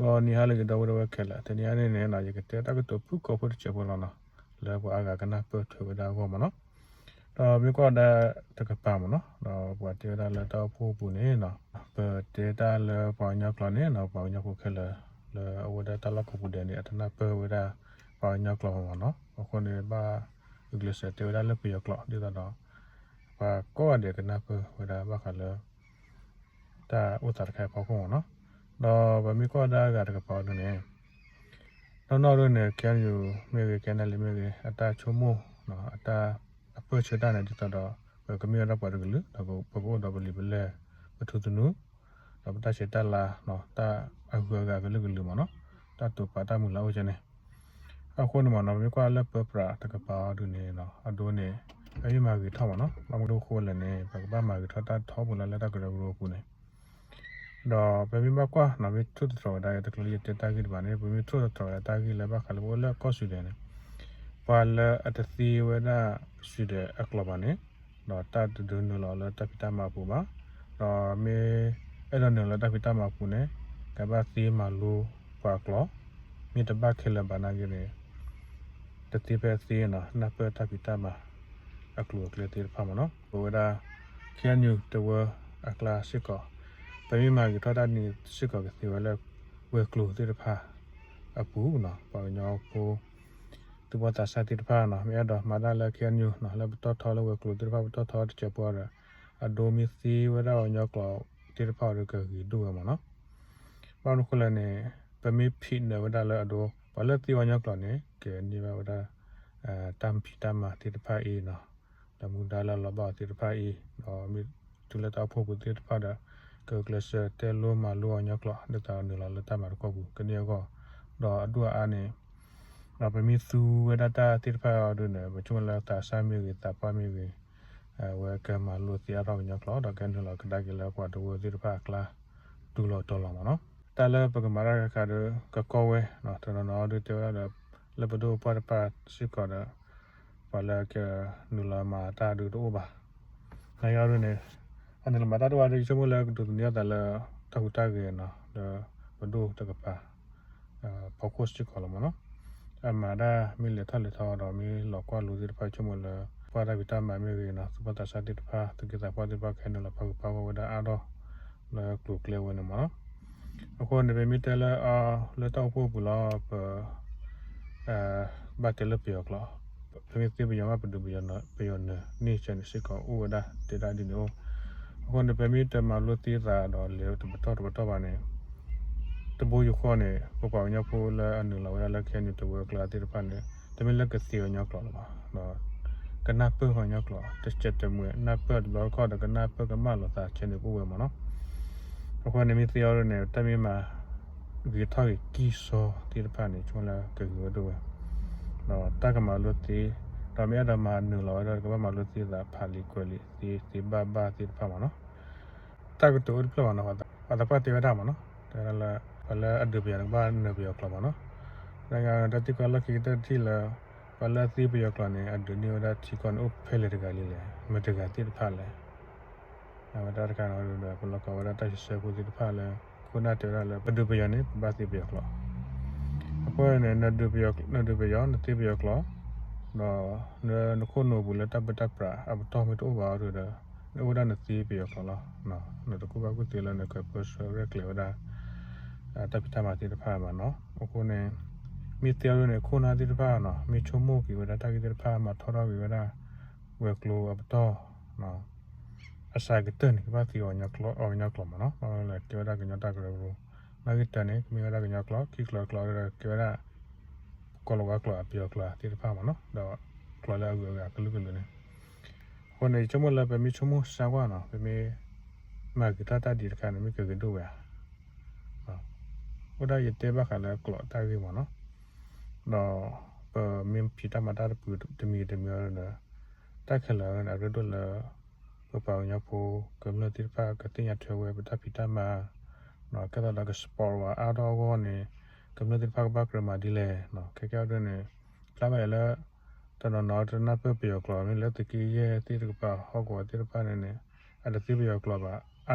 ဂီၤနံၤဟါလၢအဂ့ၤ ဒီပုၢ်ဝဲၢ်ခဲလၢာ်, တနံၤအံၤန့ၣ်န့ၣ် ယကတဲတၢ်ကတိၤဖုၣ်ကိာ်ဖိတစဲးဖိလီၤနီၤ, လၢပှၤအါဂၤကနၢ်ပၢၢ်ထွဲဝဲဒၣ်အဂီၢ်မ့ၢ်နီၤ. ဒီးမ့ၢ်ကွၢ်ဒၣ်တကပၤမ့ၢ်နီၤ, ဒီးပှၤတဲဝဲဒၣ်လၢတၢ်အိၣ်ဖှိၣ်ပူၤန့ၣ်နီၤ, ပတဲတၢ်လၢပှၤကညီကျိာ်န့ၣ်နီၤ, ပှၤကညီဖိခဲလၢာ် လၢအအိၣ်ဝဲဒၣ်တၢ်လီၢ်ကိးပူၤဒဲးန့ၣ် အတနၢ်ပၢၢ်ဝဲဒၣ်ပှၤကညီကျိာ်မ့ၢ်နီၤ. အဃိန့ၣ် ဘၣ်ဂုာ်ကျဲးစၢးတဲဝဲဒၣ်လၢပယီၤကျိာ် ဒ်သိးဒီး ပှၤကိးဂၤဒဲးကနၢ်ပၢၢ်ဝဲဒၣ်ဘၣ်ဃးလၢ တၢ်အိၣ်သးတခါအံၤအဖီခိၣ်မ့ၢ်နီၤ. ဒီးပမ့ၢ်ကွၢ်ဒၣ်အဂၤတကပၤအံၤဒ်န့ၣ်, နီၢ်နီၢ်ဒ်န့ၣ် KNU မ့ၢ်ဂ့ၤ KNLA မ့ၢ်ဂ့ၤ အတၢ်ဆိကမိၣ် အတၢ်အပၢၢ်ဆၢတၢ်န့ၣ် ဒ်သိးဒီး ပကမ့ၢ်ဝဲဒၣ်ပှၤတကလုာ် ဒီးပကအိၣ်ဒီးပလံာ်ပလဲၢ် ပထူသနူ ဒီးပတၢ်ဆဲးတၢ်လၤ တၢ်အဂုၤအဂၤကလုာ်ကလုာ်မ့ၢ်နီၤ, တၢ်တိာ်ပာ်တၢ်မုၢ်လၢ်အိၣ်ကဲန့ၣ်. အဃိန့ၣ်မ့ၢ်နီၤ ပမ့ၢ်ကွၢ်လၢပၢပြးတကပၤအံၤဒ်န့ၣ် အဒိန့ၣ် ပမ့ၢ်မၤဂ့ၤထီၣ်မ့ၢ်နီၤ, ဘၣ်မနုၤအဃိလဲၣ်န့ၣ် ပကဘၣ်မၤဂ့ၤထီၣ်တၢ်ထီဘိလၢလၢတၢ်ကရၢကရိအပူၤန့ၣ် ဒီးပမ့ၢ်ဘၣ်ကွၢ်နီၤ မ့ၢ်ထိၣ်သတြီၤဝဲဒၣ် တချုးလၢယတဲတၢ်ဂ့ၢ်တဘၣ်န့ၣ် ပမ့ၢ်ထိၣ်သတြီၤဝဲဒၣ်တၢ်ဂ့ၢ်လၢဘၣ်ဃးလၢပအိၣ်လၢကီၢ် Sweden န့ၣ်, ပှၤလၢအတသ့ဝဲဒၣ် Sweden အကျိာ်ဘၣ်န့ၣ် ဒီးတၢ်တဒုးနုာ်လီၤလၢတၢ်ဖံးတၢ်မၤအပူၤဘၣ်, ဒီးမ့ၢ်အဲၣ်ဒိးနုာ်လီၤလၢတၢ်ဖံးတၢ်မၤအပူၤန့ၣ် ကဘၣ်သ့မၤလိပှၤအကျိာ်, မ့ၢ်တဘၣ်ခဲလၢာ်ဘၣ်နာ်က့န့ၣ် တသ့ဖဲအသ့နီၤ နၢ်ပၢၢ်တၢ်ဖံးတၢ်မၤအကျိၤအကျဲသ့ၣ်တဖၣ်မ့ၢ်နီၤ. ပဝဲဒၣ် KNU တဝၢအကျါစ့ၢ်ကီး ပမ့ၢ်မၤဂ့ၤထီၣ်တၢ်န့ၣ်စ့ၢ်ကီးကသ့ဝဲလၢ ဝဲၤကျိၤသ့ၣ်တဖၣ်အပူၤနီၤ ပှၤကညီဖိ သူၣ်ဘီၣ်သးစၢ်သ့ၣ်တဖၣ်နီၤ မ့ၢ်အဲၣ်ဒိးမၤတၢ်လၢ KNU နီၤ လၢပတီၢ်ထီလၢဝဲၤကျိၤသ့ၣ်တဖၣ် ပတီၢ်ထီတစဲးဖိဒီး အဒိမ့ၢ်သ့ဝဲဒၣ်ပှၤကညီကျိာ်သ့ၣ်တဖၣ်ဒီးကဂ့ၤဒိၣ်ဝဲမ့ၢ်နီၤ. ဘၣ်မနုၤအဃိလဲၣ်န့ၣ် ပမ့ၢ်ဖံးနၢၤဝဲဒၣ်လၢအဒိ ပှၤလၢသ့ပှၤကညီကျိာ်န့ၣ် ကန့ၢ်ဘၣ်ဝဲဒၣ် တၢ်ဖံးတၢ်မၤသ့ၣ်တဖၣ်အံၤနီၤ ဒီးမူဒါလၢအလီၤဘၣ်အီၤသ့ၣ်တဖၣ်အံၤ ဒီးမ့ၢ်တုၤလၢတၢ်အိၣ်ဖှိၣ်ပူၤသ့ၣ်တဖၣ်ဒီး ကဂုာ်ကျဲးစၢးတဲလိမၤလိပှၤကညီကျိာ် ဒ်သိးနုာ်လီၤလၢတၢ်မၤတခီပူၤ ကန့ၢ်အဂီၢ် ဒီးအဒိၣ်အအါန့ၣ် ဒီးပမ့ၢ်သူဝဲဒၣ်တၢ်သ့ၣ်တဖၣ်အံၤဒ်န့ၣ် ပဆိကမိၣ်လၢသးစၢ်မ့ၢ်ဂ့ၤ သးပှၢ်မ့ၢ်ဂ့ၤ အဝဲကမၤလိသ့အါထီၣ်ပှၤကညီကျိာ် ဒီးကနုာ်လီၤကဒါက့ၤလၢပှၤတဝၢသ့ၣ်တဖၣ်အကျါ တုၤလီၤတီၤလီၤမ့ၢ်နီၤ. တၢ်လၢပကမၤတၢ်တခါဒီး ကကီဝဲ တနီၤနီၤဒုးတဲဝဲဒၣ်ဒီး လၢပဒိၣ်ပပှၢ်တဖၣ်စ့ၢ်ကီးဒီး ပှၤလၢကနုာ်လီၤမၤတၢ်ဒုးတအိၣ်ဘၣ်. နာ်က့အံၤဒ်န့ၣ် အနုာ်လီၤမၤတၢ်တအိၣ်ဘၣ်ဒီး ယဆိကမိၣ်လၢကဒိးသန့ၤအသးလၢ တၢ်ဟူးတၢ်ဂဲၤနီၤ လၢပဒိၣ်တကပၤ ဖီခိၣ်စ့ၢ်ကီးလီၤမ့ၢ်နီၤ. အမၤဒၣ်မ့ၢ်လဲၤထီၣ်လဲၤထီဒီးမ့ၢ်လီၤကွၢ်လိသ့ၣ်တဖၣ် ယဆိကမိၣ်လၢ ပှၤတၢ်ဖံးတၢ်မၤမ့ၢ်ဂ့ၤနီၤ သူၣ်ဘီၣ်သးစၢ်သ့ၣ်တဖၣ် သူၣ်က့သးပှၢ်သ့ၣ်တဖၣ် ကဟဲနုာ်လီၤဖီကဖၢက့ၤဝဲဒၣ်အါထီၣ် လၢကျိၤကျဲဝဲန့ၣ်မ့ၢ်နီၤ. အဃိန့ၣ် ပမ့ၢ်တဲလၢ လၢတၢ်အိၣ်ဖှိၣ်ပူၤလီၤ ပ ဘၣ်တဲလၢပယီၤကျိာ် ပမ့ၢ်သ့ပယီၤမး ပဒုးပယီၤနၢၤန့ၢ်စဲန့ၣ်စ့ၢ်ကီးအိၣ်ဝဲဒၣ် တဲဒၣ်ဒ်န့ၣ်အိၣ်. အဃိန့ၣ် ပမ့ၢ်တမၤလိသ့သးဒီးလဲၤတပတီၢ်တပတီၢ်ဘၣ်န့ၣ် တဘိယူၢ်ဃီန့ၣ် ပပှၤကညီဖိလၢအနုာ်လီၤဝဲဒၣ်လၢ KNU တဝၢအကျါသ့ၣ်တဖၣ်န့ၣ် တမ့ၢ်လၢကသ့ပှၤကညီကျိာ်လၢၤဘၣ် ကနၢ်ပၢၢ်ပှၤကညီကျိာ် တစဲးတမှဲၤ နၢ်ပၢၢ်တဘျီတခီၣ်ဒီး ကနၢ်ပၢၢ်ကမၣ်လိာ်သးဆဲန့ၣ်ကအိၣ်ဝဲမ့ၢ်နီၤ. အဃိန့ၣ်မ့ၢ်သ့အီၤဒ်န့ၣ် တၢ်မ့ၢ်မၤဂ့ၤထီၣ်ဂ့ၤကံၢ်စီသ့ၣ်တဖၣ်န့ၣ် ဆိကမိၣ်လၢကဂ့ၤဝဲဒိၣ်ဝဲ ဒီးတၢ်ကမၤလိသ့ ဒီးမ့ၢ်အဲၣ်ဒိးမၤနုာ်လီၤဝဲဒၣ် ကဘၣ်မၤလိသ့သးဖးလံာ်ကွဲးလံာ်သ့သ့ဘၣ်ဘၣ်သ့ၣ်တဖၣ်မ့ၢ်နီၤ. တၢ်ကတိၤအိၣ်တဖျၢၣ်မ့ၢ်နီၤ ပှၤသပှၢ်တဲဝဲဒၣ်မ့ၢ်နီၤ တဲဝဲဒၣ်လၢ ပှၤလၢအဒုးပယီၤန့ၣ် ကဘၣ်နၢၤပယီၤကျိာ်မ့ၢ်နီၤ. တၢ်သံကွၢ်လီၢ်ခံကတၢၢ်တထံၣ်လၢ ပှၤလၢအသ့ပယီၤကျိာ်န့ၣ် အဒုးန့ၢ်ဝဲဒၣ်ထံကီၢ်န့ၣ် အိၣ်ဖဲလဲၣ်တဂၤလံလဲၣ် မတၤတဂၤသ့ၣ်တဖၣ်လဲၣ် အဝဲတၢ်တခါန့ၣ်ဒီး ပလီၢ်ကီဝဲဒၣ်တၢ်စံးဆၢဖိသ့ၣ်တဖၣ်လၢ ခိၣ်နၢ်တဲဝဲဒၣ်လၢ ပဒုးပယီၤန့ၣ် ပဘၣ်သ့ပယီၤကျိာ်. အဃိန့ၣ် နဒုးပယီၤ နသ့ပယီၤကျိာ် ဒီးနခိၣ်နူာ်ပူၤလၢတၢ်ပၢတၢ်ပြးအပတီၢ်မ့ၢ်တအိၣ်ဘၣ်အီၤဒီး နအိၣ်ဝဲဒၣ်နသ့ပယီၤကျိာ်လီၤ. နတကူၣ်ဘၣ်ကူၣ်သ့လၢနကပၢဆှၢရဲၣ်ကျဲၤဝဲဒၣ် တၢ်ဖံးတၢ်မၤသ့ၣ်တဖၣ်ဘၣ်နီၤ. အဃိန့ၣ် မ့ၢ်သ့အီၤဒ်န့ၣ် ခိၣ်နၢ်သ့ၣ်တဖၣ်နီၤ မ့ၢ်ဆိကမိၣ်က့ၤဝဲဒၣ်တၢ်ဂ့ၢ်သ့ၣ်တဖၣ် မၤထီထီၣ်က့ၤဝဲဒၣ် ဝဲၤကျိၤအပတီၢ် အစှၤကတၢၢ်န့ၣ် ကဘၣ်သ့အီၤကညီကျိာ်မ့ၢ်နီၤ. ဘၣ်မနုၤလဲၣ် ကဲဝဲဒၣ်ကညီတၢ်ကရၢကရိ နီၣ်ဂံၢ်တၢန့ၣ် ကမ့ၢ်ဝဲဒၣ်ကညီကျိာ် ခံကျိာ်ကျိာ်ဒီး ကဲဝဲဒၣ် ကီၢ်လီၤဝါကျိာ် ပယီၤကျိာ်သ့ၣ်တဖၣ်မ့ၢ်နီၤ ဒီးကျိာ်လၢအဂုၤအဂၤကလုာ်ကလုာ်န့ၣ်. အဃိန့ၣ် ယဆိကမိၣ်လၢပမ့ၢ်ဆိကမိၣ်စၢ်ကွၢ်နီၤ ပမ့ၢ်မၤဂ့ၤထီၣ်တၢ်ဒ်တခါန့ၣ် မ့ၢ်ကဂ့ၤဒိၣ်ဝဲဧါ. အိၣ်ဒၣ်ယတဲဘၣ်ဃးလၢကျိာ်တၢ်ဂ့ၢ်မ့ၢ်နီၤ ဒီးပမ့ၢ်ဖံးတၢ်မၤတၢ်တပူၤတမံၤတမံၤအံၤဒီး တၢ်ခဲလၢာ်န့ၣ် အရ့ဒိၣ်လၢ ပပှၤကညီဖိ ကမျၢၢ်သ့ၣ်တဖၣ် ကသ့ၣ်ညါထွဲဝဲပတၢ်ဖံးတၢ်မၤ ကဲသိးဒီးက support ဝဲအါထီၣ်အဂီၢ်န့ၣ် ကမျၢၢ်သ့ၣ်တဖၣ်ကဘၣ်ကြၢးမၤဒ်လဲၣ် ခဲကဲအံၤဒ်န့ၣ် ဖျါဘၣ်အံၤလၢ တနီၤနီၤတနၢ်ပၢၢ်ပယီၤကျိာ် မ့ၢ်လၢသုးက့ယဲၢ်သ့ၣ်တကပၤ ဟီၣ်ကဝီၤသ့ၣ်တဖၣ်န့ၣ်န့ၣ် အတသ့ပယီၤကျိာ်ဘၣ်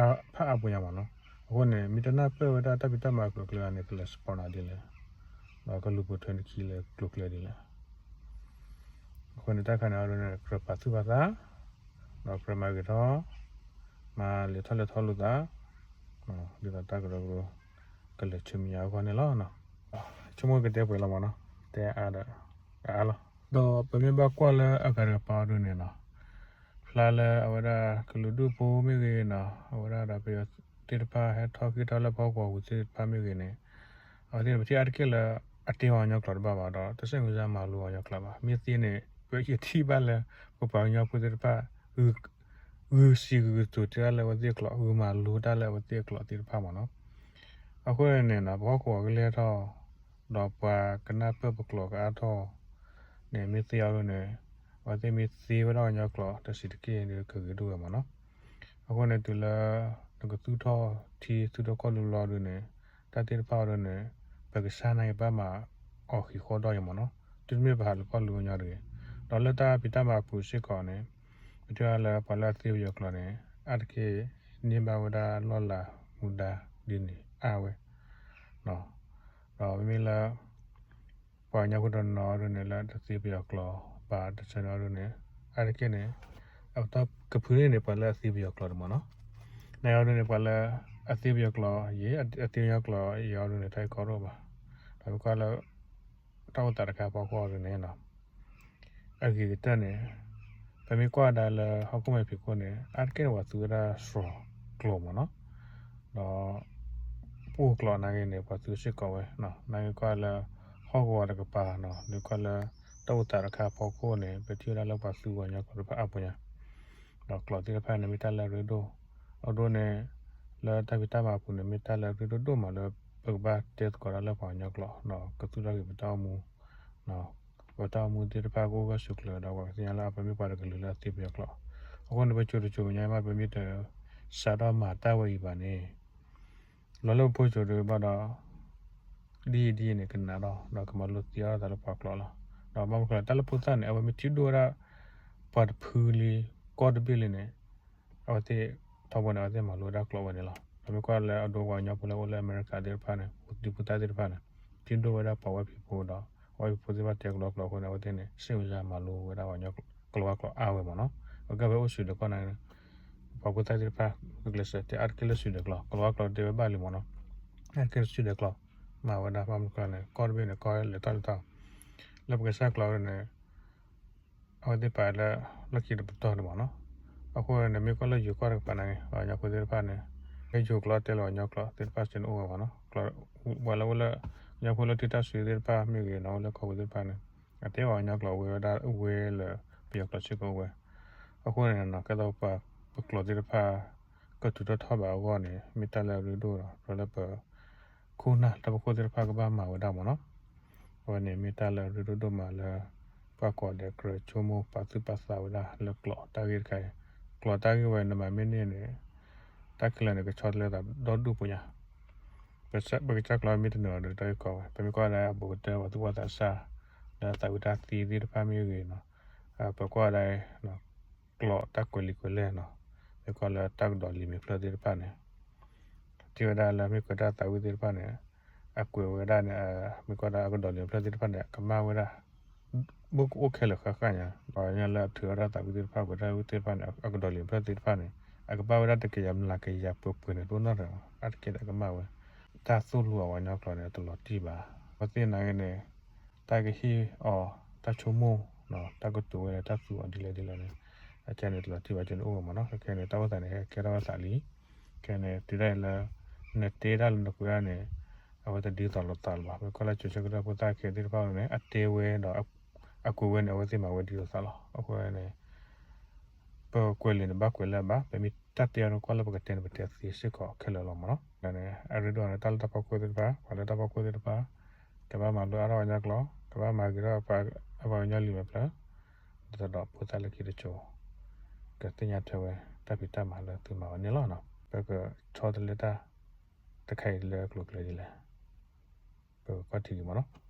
ဖးအါပူၤညါမ့ၢ်နီၤ. အဃိန့ၣ် မ့ၢ်တနၢ်ပၢၢ်ဝဲဒၣ်တၢ်ဖံးတၢ်မၤအကျိၤအကျဲန့ၣ် ကလဲၤ support နၤဒ်လဲၣ်, ဒီးကလူၤပိာ်ထွဲနခံလၢကျိၤကျဲဒ်လဲၣ်. အဃိန့ၣ် တၢ်တခါန့ၣ်အဒိန့ၣ် ကြၢးပာ်သူၣ်ပာ်သး, ဒီးကြၢးမၤဂ့ၤထီၣ်, မၤလဲၤထီၣ်လဲၤထီလိာ်သး, ဒ်သိးတၢ်ကရၢကရိ ကလဲၤဆူမဲာ်ညါအဂီၢ်န့ၣ်လီၤ. ဆိကမိၣ်ကတဲပှဲၤလီၤမးနီၤ, တဲအါဒီး အါလီၤ. ဒီးပမ့ၢ်ဘၣ်ကွၢ်လၢအဂၤတကပၤအဒိန့ၣ်နီၤ, ဖျါလၢအဝဲဒၣ်ကလုာ်ဒူၣ်ဖိမ့ၢ်ဂ့ၤနီၤ, အဝဲဒၣ်ဒီးပယီၤသ့ၣ်တဖၣ်ဟဲထီၣ်ဃ့ၢ်ထီၣ်လၢပဟီၣ်ကဝီၤပူၤသ့ၣ်တဖၣ်မ့ၢ်ဂ့ၤန့ၣ်, အဝဲသ့ၣ်န့ၣ် ပထံၣ်အါတက့ၢ်လၢ အတ့ပှၤကညီကျိာ်တဘၣ်ဘၣ်ဒီး တဆဲၣ်မုၢ်စၢ်မၤလိပှၤကညီကျိာ်ဘၣ်. မ့ၢ်သ့န့ၣ် ပယထံၣ်ဘၣ်လၢ ပပှၤကညီဖိသ့ၣ်တဖၣ် ဂုာ်စံးဂုာ်ကတိၤတ့ၢ်တၢ်လၢအဝဲသ့ၣ်အကျိာ်, ဂုာ်မၤလိတၢ်လၢအဝဲသ့ၣ်အကျိာ်သ့ၣ်တဖၣ်မးနီၤ. အဃိန့ၣ်နီၤ ပဟီၣ်ကဝီၤကလဲၤထီၣ် ဒီးပှၤကနၢ်ပၢၢ်ပကျိာ်ကအါထီၣ်န့ၣ် မ့ၢ်သ့အီၤဒိန့ၣ်, အဝဲသ့ၣ်မ့ၢ်သ့ဝဲဒၣ်ပှၤကညီကျိာ်တဆံးတက့ၢ်ဒီး ကဂ့ၤဒိၣ်ဝဲမးနီၤ. အဃိန့ၣ် တုၤလၢ နကသူၣ်ထီၣ်ထံသူၣ်ထီၣ်ကီၢ်လူလီၤဒိန့ၣ်, တၢ်သ့ၣ်တဖၣ်အီၤဒိန့ၣ် ပကစၢ်နာ်က့ၤဘၣ်မၤအီၤဃံးဃီဒီးယဲမးနီၤ. တုၤမ့ၢ်ပဟးလၢကီၢ်လူကညီတဂ့ၤ, ဒီးလၢတၢ်ဖံးတၢ်မၤအပူၤစ့ၢ်ကီးန့ၣ်, ပထံၣ်ဘၣ်လၢပှၤလၢအသ့ပယီၤကျိာ်န့ၣ် အါတက့ၢ်န့ၢ်ဘၣ်ဝဲဒၣ်လီၢ်လၤမူဒါဒ်န့ၣ်အါဝဲ ဒီးမ့မ့ၢ်လၢ ပှၤကညီဖိတနီၤအီၤဒိန့ၣ် လၢတသ့ပယီၤကျိာ်ဘၣ်တဆၢန့ၣ်အီၤဒိန့ၣ်, အါတက့ၢ်န့ၣ် အတၢ်ကဖုန့ၢ်န့ၣ် ပှၤလၢအသ့ပယီၤကျိာ်န့ၣ်မးနီၤ. နာ်က့ၤအီၤဒိန့ၣ် ပှၤလၢအသ့ပယီၤကျိာ်ယဲၢ် အသ့ပယီၤကျိာ်ယဲၢ်အီၤဒိန့ၣ် တၢ်ဂ့ၢ်ကီဒိၣ်ဘၣ်. ဒီးမ့ၢ်ကွၢ်လၢ တၢ်အိၣ်သးတခါအဖီခိၣ်အီၤဒိန့ၣ် အဂ့ၤကတၢၢ်န့ၣ်, ပမ့ၢ်ကွၢ်ဒၣ်လၢဟီၣ်ခိၣ်မဲာ်ဖံးခိၣ်န့ၣ် အါတက့ၢ်န့ၣ် ပှၤသူဝဲဒၣ်စှီၤကျိာ်မးနီၤ. ဒီး ပအိၣ်ကျိာ်နာ်က့န့ၣ် ပှၤသူစ့ၢ်ကီးဝဲ, နာ်က့ကွၢ်လၢ ဟီၣ်ကဝီၤတကပၤနီၤ ဒုးကွၢ်လၢ တၢ်အိၣ်သးတခါအဖီခိၣ်န့ၣ် ပထံၣ်ဝဲဒၣ်လၢပှၤသူပှၤကညီကျိာ်တဖၣ်အါပူၤညါ, ဒီးကျိာ်သ့ၣ်တဖၣ်န့ၣ် မ့ၢ်တၢ်လၢအရ့ဒိၣ်, အဒိန့ၣ် လၢတၢ်ဖံးတၢ်မၤအပူၤန့ၣ် မ့ၢ်တၢ်လၢအရ့ဒိၣ်ဒိၣ်မးလၢ ပကဘၣ်တဲသကိးတၢ်လၢပှၤကညီကျိာ် ဒီးကသူၣ်ထီၣ်က့ၤပတၢ်အိၣ်မူ ပတၢ်အိၣ်မူသ့ၣ်တဖၣ်ကအိၣ်ဂၢၢ်ဆိးကျၢၤ ဒီးပှၤကသ့ၣ်ညါလၢအပမ့ၢ်ပှၤတကလုာ်လၢအသ့ပယီၤကျိာ်. အဃိန့ၣ် ပစိၤတစိၤညါမး ပမ့ၢ်တစးထီၣ်မၤတၢ်ဝဲအံၤဘၣ်န့ၣ် လီၤလၢပဖိစိၤဒုးဘၣ်ဒီး ဒ်အံၤဒ်အံၤန့ၣ် ကနးဒီး ဒီးကမၤလိသ့အီၣ်တၢ်သးလၢပှၤကျိာ်လီၤ. ဒီးဘၣ်မနုၤလဲၣ် တၢ်လၢဖိသၣ်န့ၣ် အဝဲမ့ၢ်ထံၣ်ဒိၣ်ဝဲဒၣ် ပှၤတဖုလံ ကီၢ်တဘ့ၣ်လံန့ၣ် အဝဲသ့ၣ်ထီဘိန့ၣ် အဝဲသ့ၣ်မၤလိဝဲဒၣ်ကျိာ်ဝဲန့ၣ်လီၤ. ဒီးမ့ၢ်ကွၢ်လၢအဒိပှၤကညီဖိလၢအိၣ်လၢအမဲရကၤသ့ၣ်တဖၣ်န့ၣ် ပှၤဒူဖိသၣ်သ့ၣ်တဖၣ်န့ၣ် ထံၣ်ဒိၣ်ဝဲဒၣ်ပှၤဝဲဖံးဖိဒီး ဝဲဖံးဖိသ့ၣ်တဖၣ်တဲကလီကလီအဃိန့ၣ် အဝဲသ့ၣ်န့ၣ် စ့ၣ်ဝဲစ့ၣ်မၤလိဝဲဒၣ်ပှၤကညီကျိာ်ဝဲကျိာ်အါဝဲမးနီၤ. အကဲဝဲအိၣ် Sweden ကီၢ်န့ၣ် ပှၤဖိသၣ်သ့ၣ်တဖၣ် ကကျဲးစၢးတဲအါတက့ၢ်လၢ Sweden ကျိာ် ကလီကလီတဲဝဲဘၣ်လံမးနီၤ. အါတက့ၢ်လၢ Sweden ကျိာ် မၤဝဲဒၣ်ဘၣ်မနုၤလဲၣ်န့ၣ် ကီၢ်တဘ့ၣ်န့ၣ် ကီၢ်လဲၤထီၣ်လဲၤထီ လၢပကစၢ်ကျိာ်န့ၣ် အဝဲသ့ၣ်ပာ်လၢ လီၢ်ခံတပတီၢ်န့ၣ်မးနီၤ. အဃိန့ၣ် မ့ၢ်ကွၢ်လၢယိၤကီၢ်တကပၤန့ၣ် ပှၤကညီဖိသ့ၣ်တဖၣ်န့ၣ် လၢယိၤကျိာ်တဲလၢပှၤကညီကျိာ်သ့ၣ်တဖၣ်စ့ၢ်န့ၣ်အိၣ်ဝဲမးနီၤ. ပှၤလၢအိၣ်လၢ ကညီဖိလၢထံတၢ်စူၤသ့ၣ်တဖၣ်မ့ၢ်ဂ့ၤနီၤ အိၣ်လၢကီၢ်ပူၤသ့ၣ်တဖၣ်န့ၣ် အတဲပှၤကညီကျိာ်ဝဲဝဲဒၣ်ဝဲလၢ ပယီၤကျိာ်စ့ၢ်ကီးအိၣ်ဝဲ. အဃိန့ၣ် ကဲသိးပှၤပကျိာ်သ့ၣ်တဖၣ် ကတုၤထီၣ်ထီၣ်ဘၣ်အဂီၢ်န့ၣ် မ့ၢ်တၢ်လၢအရ့ဒိၣ်ဒီး ဒီးလၢပ ခိၣ်နၢ်တၢ်ဖီခိၣ်သ့ၣ်တဖၣ်ကဘၣ်မၤဝဲဒၣ်မးနီၤ. အဝဲန့ၣ်မ့ၢ်တၢ်လၢအရ့ဒိၣ်ဒိၣ်မးလၢ ပှၤကိးဂၤဒဲးကြၢးဆိကမိၣ်ပာ်သူၣ်ပာ်သးဝဲဒၣ်လၢကျိာ်တၢ်ဂ့ၢ်တခါအံၤ. ကျိာ်တၢ်ဂ့ၢ်ဝဲနမၤမ့ၢ်န့ၢ်န့ၣ် တၢ်ခဲလၢာ်န့ၣ် ကဆီတလဲသးဒီဒူၣ်ပူၤညါ. ပကစၢ်ကျိာ်မ့ၢ်တနၢၤအီၤဒီးတၢ်ဂ့ၢ်ကီဝဲ ပမ့ၢ်ကွၢ်ဒၣ်အဘူးကတၢၢ်ပှၤသူၣ်ဘီၣ်သးစၢ် လၢသးဝံၣ်တၢ်သံသ့ၣ်တဖၣ်မ့ၢ်ဂ့ၤနီၤ ပကွၢ်ဒၣ် ကျိာ်တၢ်ကွဲးလံာ်ကွဲးလဲၢ်နီၤ မ့ၢ်ကွၢ်လၢတၢ်ကဒီးလံာ်မဲာ်ဖျၢၣ်သ့ၣ်တဖၣ်န့ၣ် ထံၣ်ဝဲဒၣ်လၢမ့ၢ်ကွဲးတၢ်သးဝံၣ်သ့ၣ်တဖၣ်န့ၣ် အကွဲးဝဲဒၣ်န့ၣ် မ့ၢ်ကွၢ်ဒၣ်အကဒီးလံာ်မဲာ်ဖျၢၣ်သ့ၣ်တဖၣ်န့ၣ် အကမၣ်ဝဲဒၣ် ဘၣ်ကအိၣ်ခဲလၢာ်ဃၣ်ဃၣ်ညါ ပှၤကညီလၢအထုးထီၣ်တၢ်သးဝံၣ်သ့ၣ်တဖၣ် ကွဲးတၢ်သးဝံၣ်သ့ၣ်တဖၣ်န့ၣ် အကဒီးလံာ်မဲာ်ဖျၢၣ်သ့ၣ်တဖၣ်န့ၣ် အကဘၣ်ဝဲဒၣ်တကယၤမျးကယၤပှဲၤပှဲၤန့ၣ် တအိၣ်နီတဂၤဘၣ် အါတက့ၢ်ဒီးအကမၣ်ဝဲ တၢ်သိၣ်လိအီၤပှၤကညီကျိာ်န့ၣ် အတလီၤတံၢ်ဘၣ်. အဝဲသ့ၣ်နာ်က့န့ၣ် တၢ်ကဟ့ၣ်အီၤ တၢ်ဆိကမိၣ် တၢ်ကတိၤဝဲန့ၣ် တၢ်သူအီၤဒ်လဲၣ်ဒ်လဲၣ်န့ၣ် အခဲန့ၣ်တလီၤတံၢ်ဘၣ် ကန့ၣ်အိၣ်ဝဲမးနီၤ ခဲန့ၣ် တၢ်အိၣ်သးန့ၣ် ဟဲကဲထီၣ်ဝဲသးလံ ခဲန့ၣ် တုၤဒၣ်အံၤလၢ နတဲဒၣ်လၢနကွဲးဒၣ်န့ၣ် အဝဲတဒ်သိးလိာ်သးလၢၤဘၣ် မ့ၢ်ကွၢ်လၢကၠိဆၢကတီၢ်ဖိသၣ်ခဲသ့ၣ်တဖၣ်န့ၣ် အတဲဝဲဒီး အကွဲးဝဲန့ၣ် အဝဲသ့ၣ်မၤဝဲဒ်သိးလိာ်သးလီၤ. အဃိန့ၣ် ပကွဲးလံာ်န့ၣ် ဘၣ်ကွဲးလၢအဘၣ် ပမ့ၢ်တၢ်တဲအီၤန့ၣ် ကွၢ်လၢပကတဲန့ၣ်ပတဲသ့စ့ၢ်ကီးခဲလၢာ်လီၤမးနီၤ. န့ၣ် အရ့ဒိၣ်န့ၣ် တၢ်လၢတၢ်ဖီခိၣ်သ့ၣ်တဖၣ် ပှၤလၢတၢ်ဖီခိၣ်သ့ၣ်တဖၣ် ကဘၣ်မၤလိအါထီၣ်ပှၤကညီကျိာ် ကဘၣ်မၤဂ့ၤထီၣ်ပှၤကညီလံာ်မဲာ်ဖျၢၣ် ဒ်သိးဒီးဖိသၣ်လၢခံတစိၤ ကသ့ၣ်ညါထွဲဝဲ တၢ်ဖံးတၢ်မၤလၢသုမၤဝဲန့ၣ်လီၤ. ပကဆီတလဲတၢ်တခါအံၤလၢကျိၤကျဲဒ်လဲၣ် ပကကွၢ်ထံက့ၤမးနီၤ.